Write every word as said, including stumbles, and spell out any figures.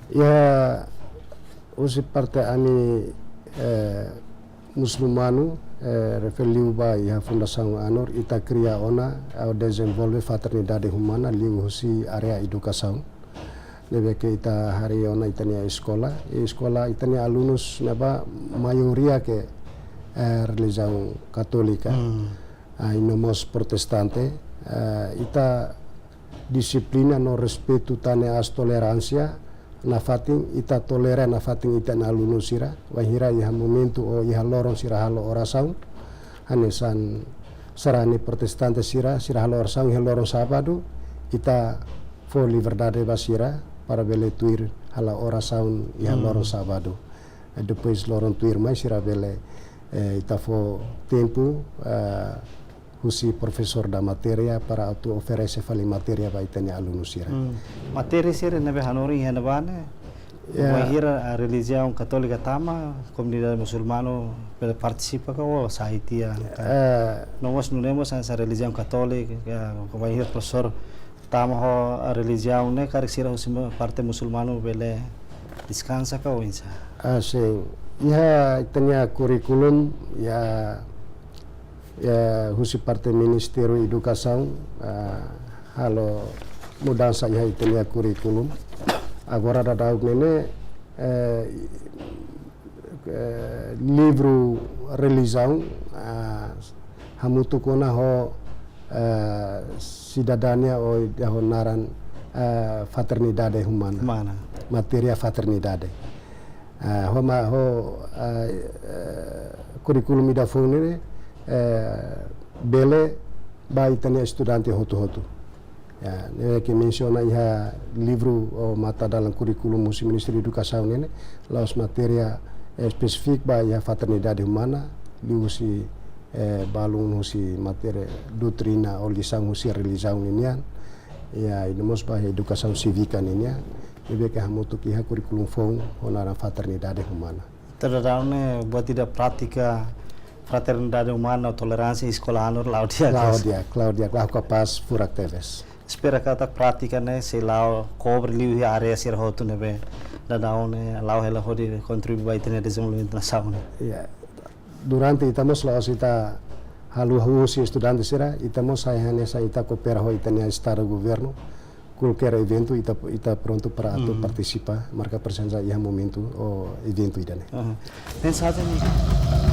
Iha husi parte ami, eh, musulmanu, eh, refere liu ba iha Fundasaun ANOR, ita kria ona, eh, dezenvolve fraternidade umana liu husi área edukasaun. Ne'ebé ke ita harii ona ita-nia eskola, i eskola ita-nia alunus ne'ebá maioria ke, eh, relijiaun katólika. Hmm. Ah, i no mós protestante, eh, ita dixiplina no respeitu tan ne'e aas toleránsia nafatin, ita tolera nafatin ita-nia alunu sira, wainhira iha momentu ou iha loron sira halo orasaun, hanesan sarani protestante sira, sira halo orasaun iha loron sábadu, ita fó liberdade ba sira para bele tuir halo orasaun iha, hmm, loron sábadu. Eh, depois loron tuirmai sira bele, eh, ita fó tempu, eh, husi profesór da matéria para atu oferese fali matéria ba ita-nia alunu sira. Hmm. Matéria sira ne'ebé hanorin iha ne'ebá ne'e? Ya. Wainhira, ah, relijiaun katólika tama, komunidade musulmanu bele partisipa ka ou sai tiha? Eh. No mós nune'e mós hanesan relijiaun katólika, ya, wainhira profesór tama ho relijiaun ne'e karik sira husi parte musulmanu bele deskansa ka oinsá? Ah, sin. Iha ita-nia kurríkulu, ya, ya, husi parte Ministériu Edukasaun, ah, halo mudansa iha ita-nia kurríkulu. Agora daudaun ne'e, eh, eh, livru relijiaun, ah, hamutuk ona ho, eh, sidadania ou ida ho naran, eh, fraternidade umana. Umana. Matéria fraternidade. Ah, ho ma-, ho, eh, eh, kurríkulu ida foun ne'e, eh, bele ba ita-nia estudante hotu-hotu. Ya, ne'e ke mensiona iha livru ou matadalan kurríkulu husi Ministériu Edukasaun ne'e, la'ós matéria, eh, espesífiku ba iha fraternidade umana, liuhusi, eh, balun husi matéria doutrina ou lisaun husi relijiaun ninian, ya, i no mós ba iha edukasaun sívika ninian, ne'ebé ke hamutuk iha kurríkulu foun ho naran fraternidade umana. Daudaun ne'e buat ida prátika fraternidade umana ou toleránsia iha eskola ANOR la'o di'ak. La'o di'ak, la'o di'ak, la'o kapás furak tebes. Espera katak prátika ne'e sei la'o kobre liu iha área sira hotu ne'ebé daudaun ne'e la'o hela hodi kontribui ba ita-nia dezenvolvimentu nasaun ne'e. Ya. Durante ita mós la'ós ita halo husi estudante sira, ita mós sai hanesan ita koopera ho ita-nia estadu governu, kualkér eventu ita, ita prontu para atu, mhm, partisipa, marka prezensa iha momentu ou eventu ida-ne'e. Aha. Mensajen ne'e?